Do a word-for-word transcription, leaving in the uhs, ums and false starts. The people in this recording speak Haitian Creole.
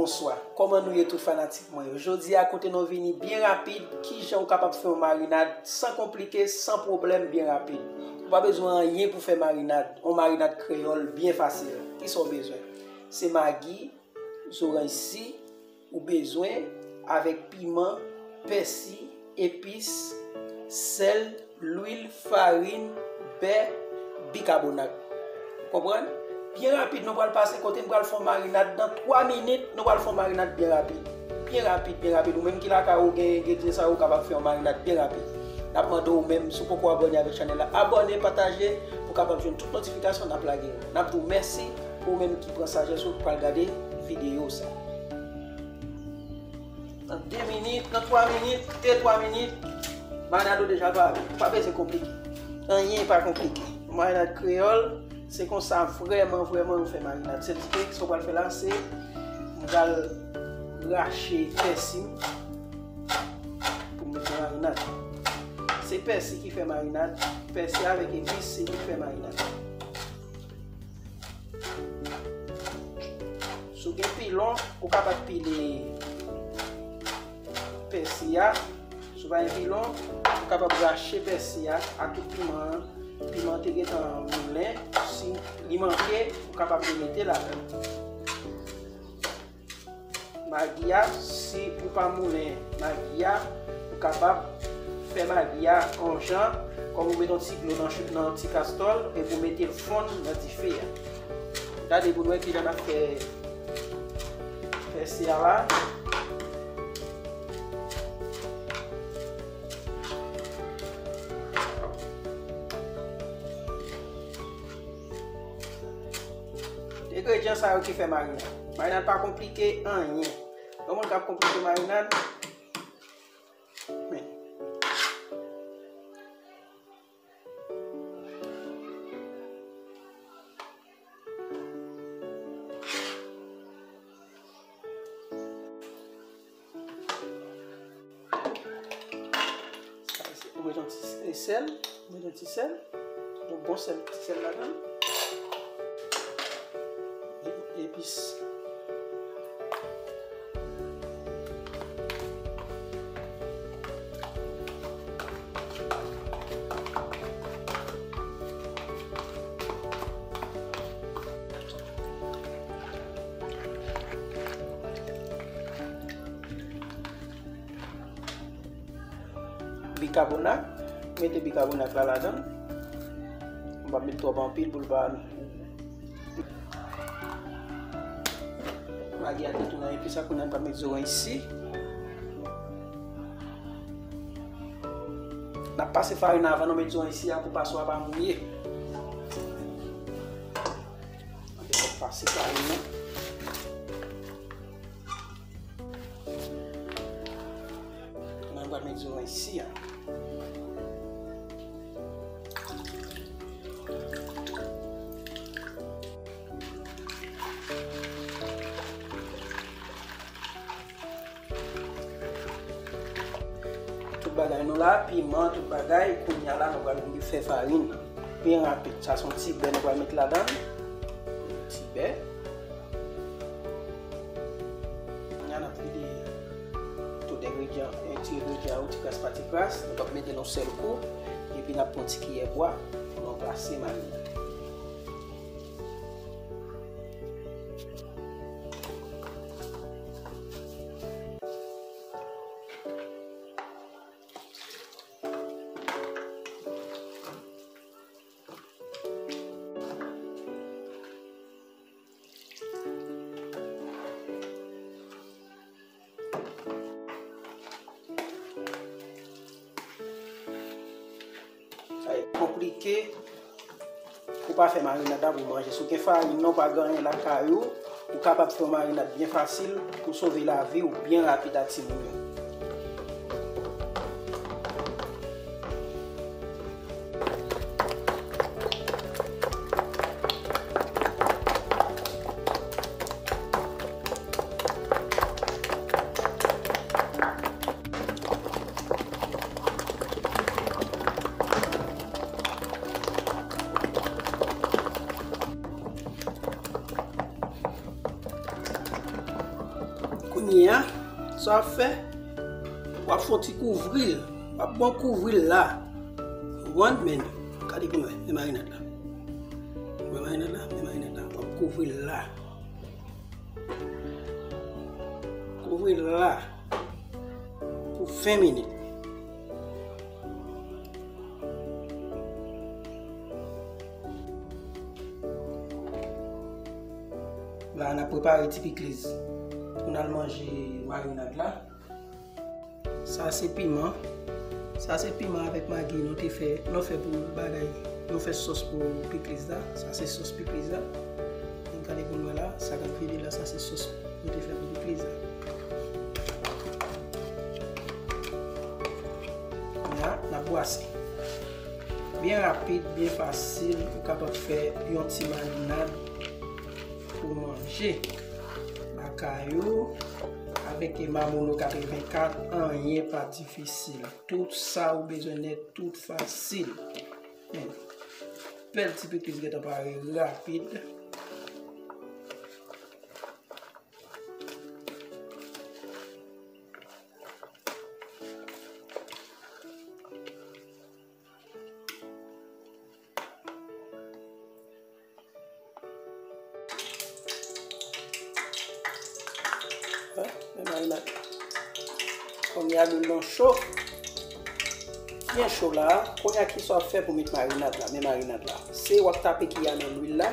Bonswa, kòman nou ye tout fanatik mwen yo? Jodi a kote nou vini byen rapid, kijan ou kapab fè yon marinad san konplike, san pwoblèm, byen rapid. Ou pa bezwen anyen pou fè marinad, yon marinad kreyòl byen fasil. Kisa w bezwen? Se magi, zoranj si, ou bezwen avèk piman, pèsi, epis, sèl, lwil, farin, bè, bikabonat. Konprann? Byen rapid, nou pral pase kote m pral fè yon marinad nan twa minit, nou pral fè yon marinad byen rapid. Byen rapid, byen rapid. Ou menm ki lakay ou gen engredyan sa yo, ou kapab fè yon marinad byen rapid. N ap mande w menm, si w poko abòne avèk chanèl la, abòne, pataje, pou w kapab jwenn tout notifikasyon n ap lage yo. N ap di w mèsi pou ou menm ki pran sajès ou pou w al gade videyo sa. Nan de minit, nan twa minit, de twa minit, marinad ou deja pare. Pa bezwen konplike. Anyen pa konplike. Marinad kreyòl, se konsa vrèman, vrèman nou fè marinad. Sèl ti trik sa w pral fè la, se m pral rache pèsi m pou m met nan marinad. Se pèsi ki fè marinad. Pèsi avèk epis, se li ki fè marinad. Si w gen pilon, ou kapab pile pèsi a. Si w pa gen pilon, ou kapab rache pèsi a ak tout piman an. Piman an te gentan moulen. Si li manke, ou kapab remete ladan. Magi a, si ou pa moulen magi a, ou kapab fè magi a yon jan, kòm ou met yon ti dlo nan, nan ti kastòl, epi ou mete l fonn nan dife a. Gade pou n wè kijan n ap fè, fè pèsi a la. Engredyan sa yo ki fè marinad. Marinad pa konplike anyen. Yon moun k ap konplike marinad, men. Ou met yon ti sèl, ou met yon ti sèl, yon bon sèl, ti sèl ladan. E-, epis. Bikabonat, mete bikabonat la ladan. M p ap met twòp anpil pou l pa. Magi a te tou nan epis la, kounye a m pral met zoranj si. N ap pase farin avan nou met zoranj si a pou pa swa pa mouye. N ap pase farin nan. Mwen pral met zoranj si a. Tout bagay nou la, piman, tout bagay, kounye a la nou pral fè farin nan. Byen rapid, sa se yon ti bè nou pral met ladan. Ti bè. Kounye a n ap vide tout engredyan, ti engredyan yo, ti kras pa ti kras. Nou p ap mete l yon sèl kou. Epi n ap pran ti kiyè bwa pou nou plase marinad. Sa e konplike pou pa fè marinad la pou manje. Si w gen farin nan, ou pa gen anyen lakay ou, ou kapab fè yon marinad byen fasil pou sove lavi w byen rapid ak timoun yo. Kounye a, sa w ap fè, w ap fè yon ti kouvri l. W ap bon kouvri l la. Ou konprann? Men, gade pou nou wè. Men marinad la. Men marinad la. Men marinad la. W ap kouvri l la. Kouvri l la. Pou ven minit. La, n ap prepare ti pikliz pou n al manje marinad la. Sa se piman. Sa se piman avèk magi nou te fè, nou fè pou bagay, nou fè sòs pou pikliz la. Sa se sòs pikliz la. Nou gade pou nou wè la, sa k ap vide la, sa se sòs nou te fè pou pikliz la. La, n ap bwase. Byen rapid, byen fasil, ou kapab fè yon ti marinad pou manje. Lakay ou, avèk Mamono katrevenkat, anyen pa difisil. Tout sa ou bezwen nèt, tout fasil. Men, bèl ti pikliz gentan pare rapid. Kounye a lwil lan cho. Byen cho la. Kounye a kisa w ap fè pou met marinad la? Men marinad la. Se w ap tape kiya nan lwil la.